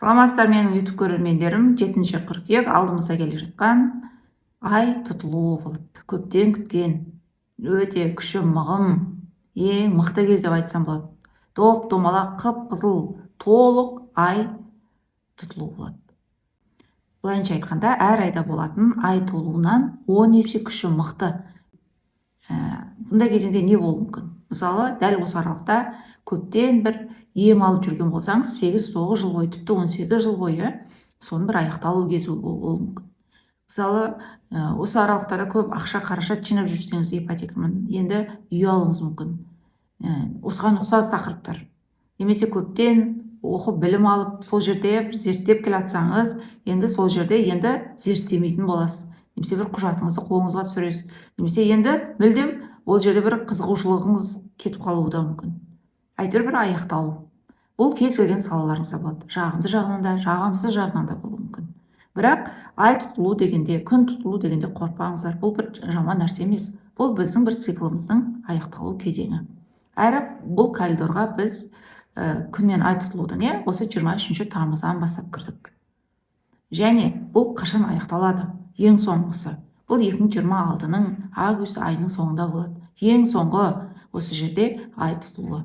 Саламатсыздар, менің YouTube көрермендерім! 7 қыркүйек алдымызда келе жатқан ай тұтылуы болады. Көптен күткен, өте күші мығым, ең мықты кез деп айтсам болады. Доп домалақ, қып қызыл, толық ай тұтылуы болады. Былайынша айтқанда, әр айда болатын ай толуынан 10 есе күші мықты. Бұндай кезеңде не болуы мүмкін? Мысалы, дәл осы аралықта көптен бір ем алып жүрген болсаңыз, 8-9 жыл бойы, тіпті 18 жыл бойы, соның бір аяқталу кезі болуы мүмкін. Мысалы, осы аралықтарда көп ақша, қаражат жинап жүрсеңіз, ипотекамен енді үй алуыңыз мүмкін. Осыған ұқсас тақырыптар. Немесе көптен оқып, білім алып, сол жерде бір зерттеп келе жатсаңыз, енді сол жерде енді зерттемейтін боласыз. Немесе бір құжатыңызды қолыңызға түсіресіз. Немесе енді мүлдем ол жерде бір қызығушылығыңыз кетіп қалуы да мүмкін. Әйтеуір бір аяқталу. Бұл кез келген салаларыңызда болады. Жағымды жағынан да, жағымсыз жағынан да болуы мүмкін. Бірақ ай тұтылу дегенде, күн тұтылу дегенде қорықпаңыздар. Бұл бір жаман нәрсе емес. Бұл біздің бір циклымыздың аяқталу кезеңі. Әрі бұл коридорға біз күн мен ай тұтылудың, иә, осы 23 тамыздан бастап кірдік. Және бұл қашан аяқталады? Ең соңғысы. Бұл 2026-ның август айының соңында болады. Ең соңғы осы жерде ай тұтылуы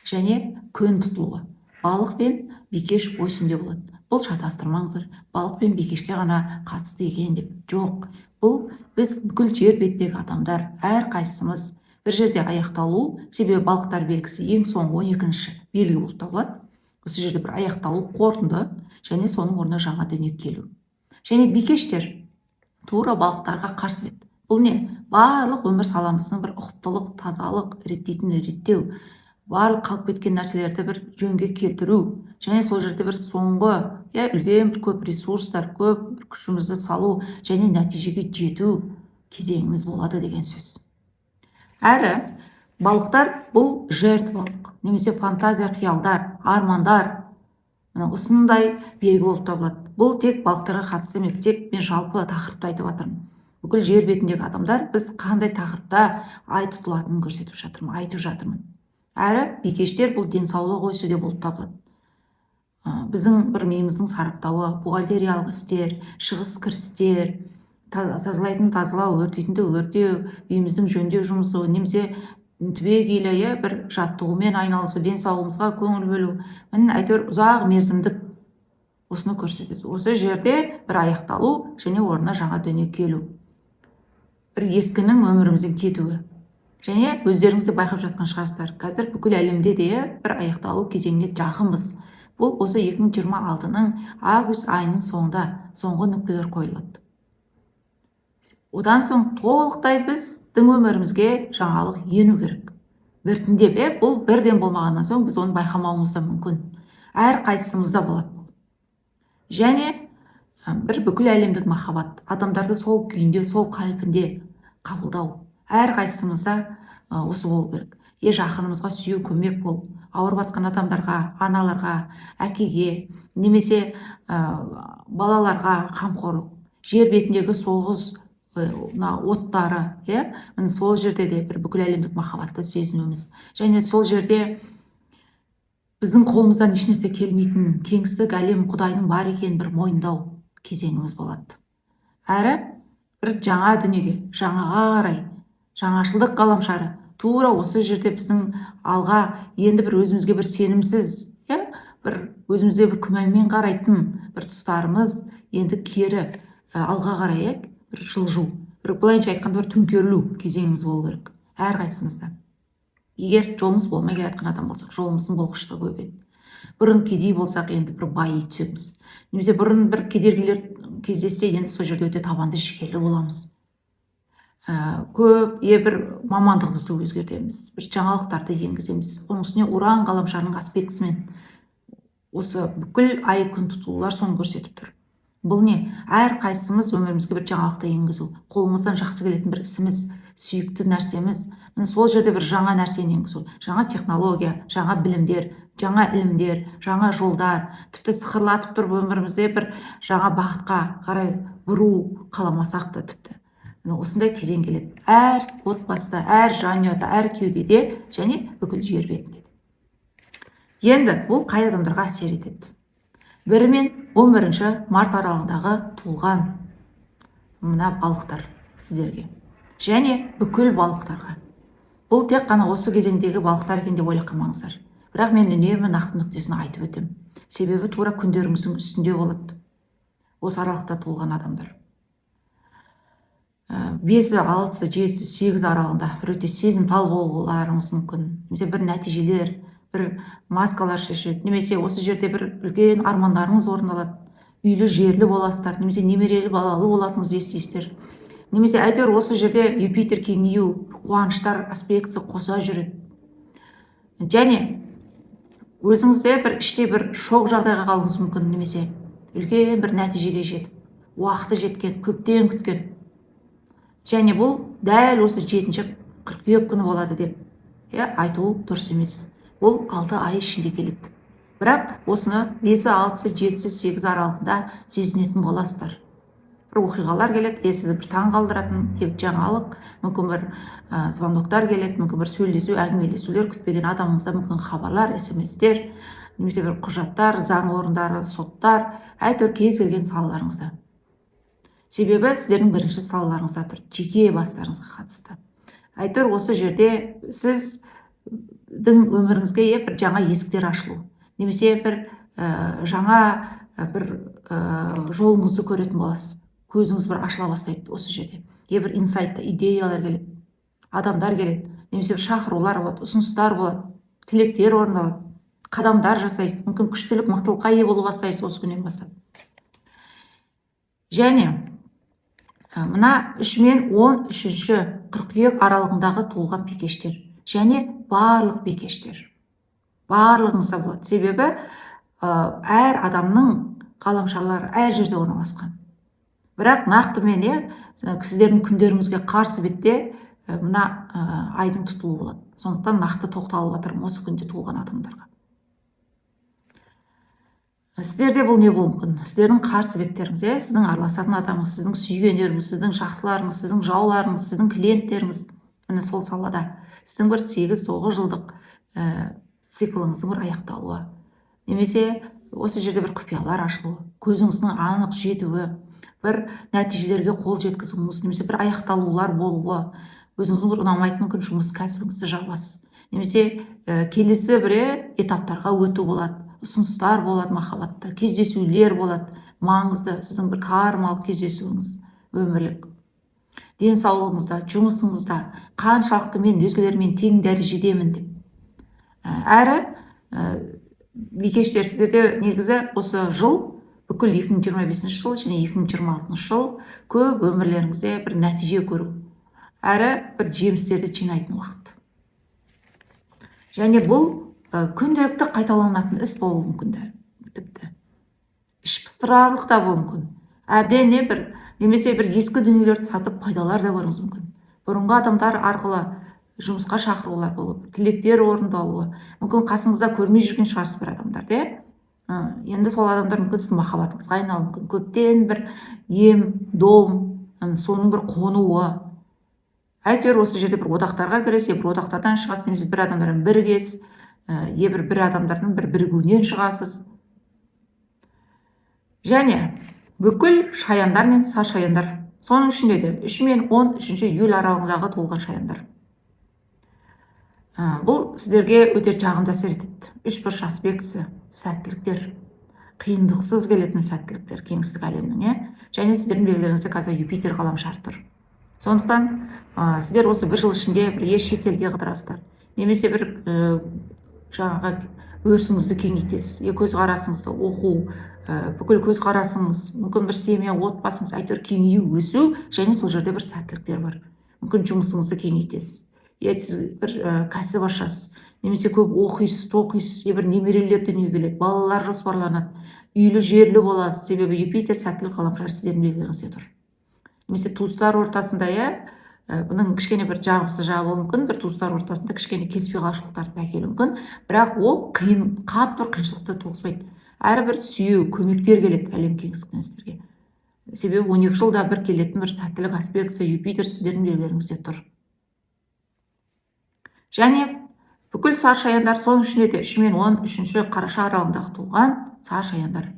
және күн тұтылуы. Балық пен бикеш осінде болады. Бұл шатастырмаңыздар, балық пен бикешке ғана қатысты екен деп. Жоқ, бұл біз, бүкіл жер бетіндегі адамдар, әрқайсымыз бір жерде аяқталу, себебі балықтар белгісі ең соңғы 12-ші белгі болып табылады. Осы жерде бір аяқталу, қорытынды және соның орнына жаңа дүние келу. Және бикештер тура балықтарға қарсы бет. Бұл не? Барлық өмір саламыздың бір ұқыптылық, тазалық, реттейтін реттеу, барлық қалып кеткен нәрселерді бір жөнге келтіру және сол жерде бір соңғы, иә, үлкен бір көп ресурстар, көп бір күшімізді салу және нәтижеге жету кезеңіміз болады деген сөз. Әрі балықтар бұл жертвалық немесе фантазия, қиялдар, армандар, мына осындай белгі болып табылады. Бұл тек балықтарға қатысты емес, тек мен жалпы тақырыпты айтып жатырмын. Бүкіл жер бетіндегі адамдар, біз қандай тақырыпта ай тұтылатынын көрсетіп жатырмын, айтып жатырмын. Әрі бикештер бұл денсаулық осі де болып табылады. Біздің бір миымыздың сараптауы, бухгалтериялық істер, шығыс кірістер, тазалайтын тазалау, өртейтінді өртеу, үйіміздің жөндеу жұмысы немесе түбегейлі, иә, бір жаттығумен айналысу, денсаулығымызға көңіл бөлу, міне, әйтеуір ұзақ мерзімдік осыны көрсетеді. Осы жерде бір аяқталу және орнына жаңа дүние келу, бір ескінің өмірімізден кетуі. Және өздеріңіз де байқап жатқан шығарсыздар, қазір бүкіл әлемде де бір аяқталу кезеңіне жақынбыз. Бұл осы 2026-ның август айының соңында соңғы нүктелер қойылады. Одан соң толықтай біздің өмірімізге жаңалық ену керек біртіндеп, иә. Бұл бірден болмағаннан соң, біз оны байқамауымыз да мүмкін. Әрқайсымызда болады бұл. Және бір бүкіл әлемдік махаббат, адамдарды сол күйінде, сол қалпінде қабылдау, әрқайсымызда осы болу керек. Е, жақынымызға сүйеу, көмек бол, ауырып жатқан адамдарға, аналарға, әкеге немесе балаларға қамқорлық, жер бетіндегі соғыс, мына оттары, иә, міне, сол жерде де бір бүкіл әлемдік махаббатты сезінуіміз. Және сол жерде біздің қолымыздан ешнәрсе келмейтін, кеңістік, әлем, құдайдың бар екенін бір мойындау кезеңіміз болады. Әрі бір жаңа дүниеге, жаңаға қарай жаңашылдық ғаламшары, тура осы жерде біздің алға енді бір өзімізге бір сенімсіз, иә, бір өзімізге бір күмәнмен қарайтын бір тұстарымыз енді кері алға қарай, иә, бір жылжу, бір былайынша айтқанда, бір төңкерілу кезеңіміз болу керек әрқайсымызда. Егер жолымыз болмай келе жатқан адам болсақ, жолымыздың болғыштығы көбейеді. Бұрын кедей болсақ, енді бір байи түсеміз. Немесе бұрын бір кедергілер кездессе, енді сол жерде өте табанды, жігерлі боламыз. Көп е бір мамандығымызды өзгертеміз, бір жаңалықтарды енгіземіз. Оның үстіне уран ғаламшарының аспектісімен осы бүкіл ай, күн тұтылулар соны көрсетіп тұр. Бұл не? Әрқайсымыз өмірімізге бір жаңалықты енгізу, қолымыздан жақсы келетін бір ісіміз, сүйікті нәрсеміз, міне, сол жерде бір жаңа нәрсені енгізу, жаңа технология, жаңа білімдер, жаңа ілімдер, жаңа жолдар, тіпті сықырлатып тұрып өмірімізде бір жаңа бағытқа қарай бұру қаламасақ та, тіпті міне, осындай кезең келеді әр отбасыда, әр жанұяда, әр кеудеде және бүкіл жер бетінде. Енді бұл қай адамдарға әсер етеді? 1 мен 11 март аралығындағы туылған мына балықтар сіздерге және бүкіл балықтарға. Бұл тек қана осы кезеңдегі балықтар екен деп ойлап қалмаңыздар. Бірақ мен үнемі нақты нүктесін айтып өтемін. Себебі тура күндеріңіздің үстінде болады осы аралықта туылған адамдар. 5-і, 6-сы, 7-сі, 8 аралығында бір өте сезімтал болуларыңыз мүмкін. Немесе бір нәтижелер, бір маскалар шешеді, немесе осы жерде бір үлкен армандарыңыз орындалады. Үйлі жерлі боласыздар, немесе немерелі балалы болатыныңызды естисіздер. Немесе әйтеуір осы жерде Юпитер кеңею, қуаныштар аспектісі қоса жүреді. Және өзіңізде бір іште бір шок жағдайға қалуыңыз мүмкін, немесе үлкен бір нәтижеге жетіп, уақыты жеткен, көптен күткен. Және бұл дәл осы 7 қыркүйек күні болады деп айту дұрыс емес. Бұл 6 ай ішінде келеді. Бірақ осыны 5-і, 6-сы, 7-сі, 8 аралығында сезінетін боласыздар. Бір оқиғалар келеді, сізді бір таң қалдыратын жаңалық, мүмкін бір звоноктар келеді, мүмкін бір сөйлесу, әңгімелесулер, күтпеген адамыңыздан мүмкін хабарлар, смстер, немесе бір құжаттар, заң орындары, соттар, әйтеуір кез келген салаларыңызда. Себебі сіздердің бірінші салаларыңызда тұр, жеке бастарыңызға қатысты. Әйтеуір осы жерде сіздің өміріңізге бір жаңа есіктер ашылу, немесе бір жаңа бір жолыңызды көретін боласыз. Көзіңіз бір ашыла бастайды осы жерде. Бір инсайтта идеялар келеді, адамдар келеді, немесе бір шақырулар болады, ұсыныстар болады, тілектер орындалады, қадамдар жасайсыз, мүмкін күштілік, мықтылыққа ие бола бастайсыз осы күннен бастап. Және мына 3 мен 13 қыркүйек аралығындағы туылған бикештер және барлық бикештер, барлығыңызда болады. Себебі әр адамның ғаламшарлары әр жерде орналасқан. Бірақ нақты мен сіздердің күндеріңізге қарсы бетте мына айдың тұтылуы болады. Сондықтан нақты тоқталып жатырмын осы күнде туылған адамдарға. Сіздерде бұл не болуы мүмкін? Сіздердің қарсы беттеріңіз, сіздің араласатын адамыңыз, сіздің сүйгендеріңіз, сіздің жақсыларыңыз, сіздің жауларыңыз, сіздің клиенттеріңіз, міне сол салада сіздің бір 8-9 жылдық цикліңіздің бір аяқталуы, немесе осы жерде бір құпиялар ашылуы, көзіңіздің анық жетуі, бір нәтижелерге қол жеткізуіңіз, немесе бір аяқталулар болуы, өзіңіздің бір ұнамайтын мүмкін жұмыс кәсібіңізді жабасыз, немесе келесі бір этаптарға өту болады, ұсыныстар болады, махаббатта кездесулер болады, маңызды сіздің бір кармалық кездесуіңіз, өмірлік денсаулығыңызда, жұмысыңызда қаншалықты мен өзгелермен тең дәрежедемін деп. Әрі бикештер, сіздерде негізі осы жыл, бүкіл 2025 жыл және 2026 жыл көп өмірлеріңізде бір нәтиже көру, әрі бір жемістерді жинайтын уақыт. Және бұл күнделікті қайталанатын іс болуы мүмкін де, тіпті іш пыстырарлық та болуы мүмкін. Әбден не бір немесе бір ескі дүниелерді сатып пайдалар да көруіңіз мүмкін. Бұрынғы адамдар арқылы жұмысқа шақырулар болып, тілектер орындалуы мүмкін. Қасыңызда көрмей жүрген шығарсыз бір адамдарды, иә? Енді сол адамдар мүмкін сіздің махаббатыңызға айналуы мүмкін. Көптен бір ем, дом, соның бір қонуы. Әйтеуір осы жерде бір одақтарға кіресіз, бір одақтардан шығасыз, немесе бір адамдармен бірігесіз, бір адамдардың бір бірігуінен шығасыз. Және бүкіл шаяндар мен саршаяндар, соның ішінде де 3 мен 13 июль аралығындағы туылған шаяндар. Бұл сіздерге өте жағымды әсер етеді. Үш бұрыш аспектісі, сәттіліктер, қиындықсыз келетін сәттіліктер кеңістік әлемнің, иә. Және сіздердің белгілеріңізде қазір Юпитер ғаламшары тұр. Сондықтан сіздер осы бір жыл ішінде бір шетелге қыдырасыздар, немесе бір жаңағы өрісіңізді кеңейтесіз, көзқарасыңызды оқу, бүкіл көзқарасыңыз, мүмкін бір семья, отбасыңыз, әйтеуір кеңею, өсу, және сол жерде бір сәттіліктер бар. Мүмкін жұмысыңызды кеңейтесіз, сіз бір кәсіп ашасыз, немесе көп оқисыз, тоқисыз, бір немерелер дүниеге келеді, балалар жоспарланады, үйлі жерлі боласыз, себебі Юпитер сәттілік ғаламшары сіздердің белгілеріңізде тұр. Немесе туыстар ортасында, иә, бұның кішкене бір жағымсыз жағы болуы мүмкін, бір туыстар ортасында кішкене келіспей қалушылықтарды әкелуі мүмкін, бірақ ол қиын, қатты бір қиыншылықты туғызбайды. Әрі бір сүйеу, көмектер келеді әлем кеңістігінен сіздерге. Себебі 12 жылда бір келетін бір сәттілік аспектісі Юпитер сіздердің белгілеріңізде тұр. Және бүкіл саршаяндар, соның ішінде де 3 мен 13 қараша аралығындағы туған саршаяндар.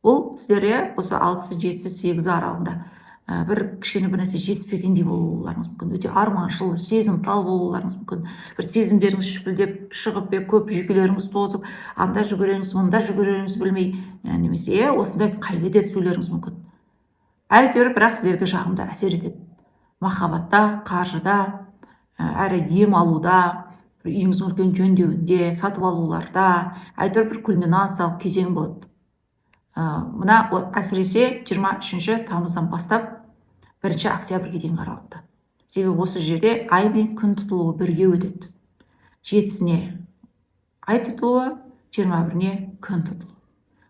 Бұл сіздерге осы 6-сы, 7-сі, 8-і аралығында бір кішкене бір нәрсе жетіспегендей болуларыңыз мүмкін. Өте арманшыл, сезімтал болуларыңыз мүмкін. Бір сезімдеріңіз шүпілдеп шығып, көп жүйкелеріңіз тозып, анда жүгіреміз, мұнда жүгіреміз білмей, немесе осындай халге де түсулеріңіз мүмкін. Әйтеуір бірақ сіздерге жағымды әсер етеді. Махаббатта, қаржыда, әрі ем алуда, бір үйіңіздің үлкен жөндеуінде, сатып алуларда, әйтеуір бір кульминациялық кезең болады. Мына әсіресе 23 тамыздан бастап 1 октябрьге дейінгі аралықта. Себебі осы жерде ай мен күн тұтылуы бірге өтеді. 7-сіне ай тұтылуы, 21-не күн тұтылуы.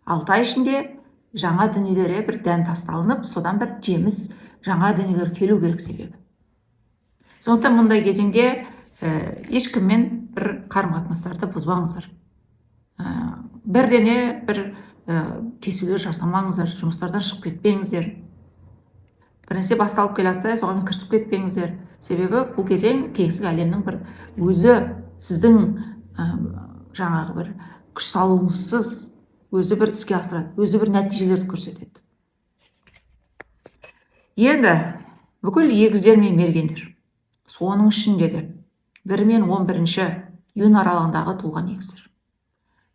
6 ай ішінде жаңа дүниелere бір дән тасталынып, содан бір жеміс, жаңа дүниелер келу керек себебі. Сондықтан мұндай кезеңде ешкіммен бір қарым-қатынастарды бұзбаңыздар. Бірдене бір кесулер жасамаңыздар, жұмыстардан шығып кетпеңіздер. Бір нәрсе басталып келе жатса, соған кірісіп кетпеңіздер. Себебі бұл кезең кеңістік әлемнің бір өзі сіздің жаңағы бір күш салуыңызсыз өзі бір іске асырады, өзі бір нәтижелерді көрсетеді. Енді бүкіл егіздер мен мергендер, соның ішінде де 1 мен 11 июнь аралығындағы туылған егіздер,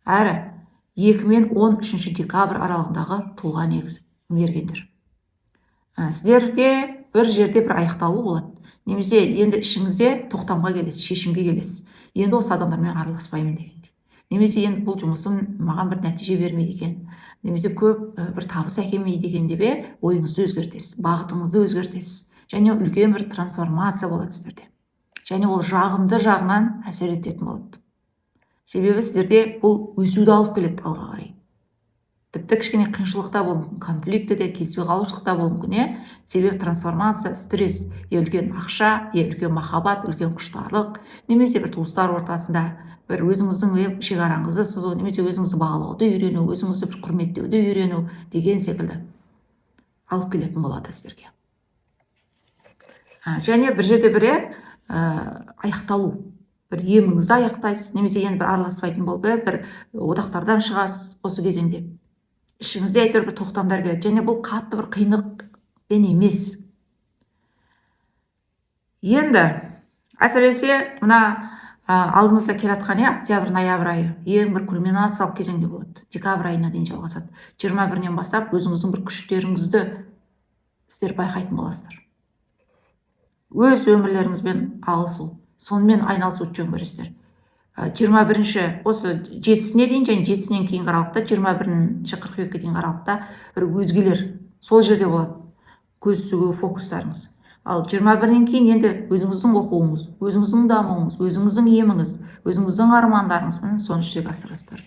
әрі 2 мен 13 декабрь аралығындағы туылған егіз мергендер. Сіздерде бір жерде бір аяқталу болады, немесе енді ішіңізде тоқтамға келесіз, шешімге келесіз. Енді осы адамдармен араласпаймын дегендей, немесе енді бұл жұмысым маған бір нәтиже бермейді екен, немесе көп бір табыс әкелмейді екен деп ойыңызды өзгертесіз, бағытыңызды өзгертесіз, және үлкен бір трансформация болады сіздерде, және ол жағымды жағынан әсер ететін болады. Себебі сіздерде бұл өсуді алып келеді алға қарай. Тіпті кішкене қиыншылық та болуы мүмкін, конфликті де, келіспей қалушылық та болуы мүмкін, иә. Себебі трансформация, стресс, е үлкен ақша, е үлкен махаббат, үлкен құштарлық, немесе бір туыстар ортасында бір өзіңіздің шекараңызды сызу, немесе өзіңізді бағалауды үйрену, өзіңізді бір құрметтеуді үйрену деген секілді алып келетін болады сіздерге. Және бір жерде бір аяқталу, бір еміңізді аяқтайсыз, немесе енді бір араласпайтын болып, бір одақтардан шығасыз. Осы кезеңде ішіңізде әйтеуір бір тоқтамдар келеді, және бұл қатты бір қиындықпен емес. Енді әсіресе мына алдымызда келе жатқан октябрь, ноябрь айы ең бір кульминациялық кезеңде болады. Декабрь айына дейін жалғасады. 21-нен бастап өзіңіздің бір күштеріңізді сіздер байқайтын боласыздар. Өз өмірлеріңізбен алысу, сонымен айналысуды жөн көресіздер. 21-ші осы 7-сіне дейін және 7-сінен кейінгі аралықта, 21 қыркүйекке дейінгі аралықта бір өзгелер сол жерде болады, көз тігу фокустарыңыз. Ал 21-нен кейін енді өзіңіздің оқуыңыз, өзіңіздің дамуыңыз, өзіңіздің еміңіз, өзіңіздің армандарыңыз, міне соны жүзеге асырасыздар.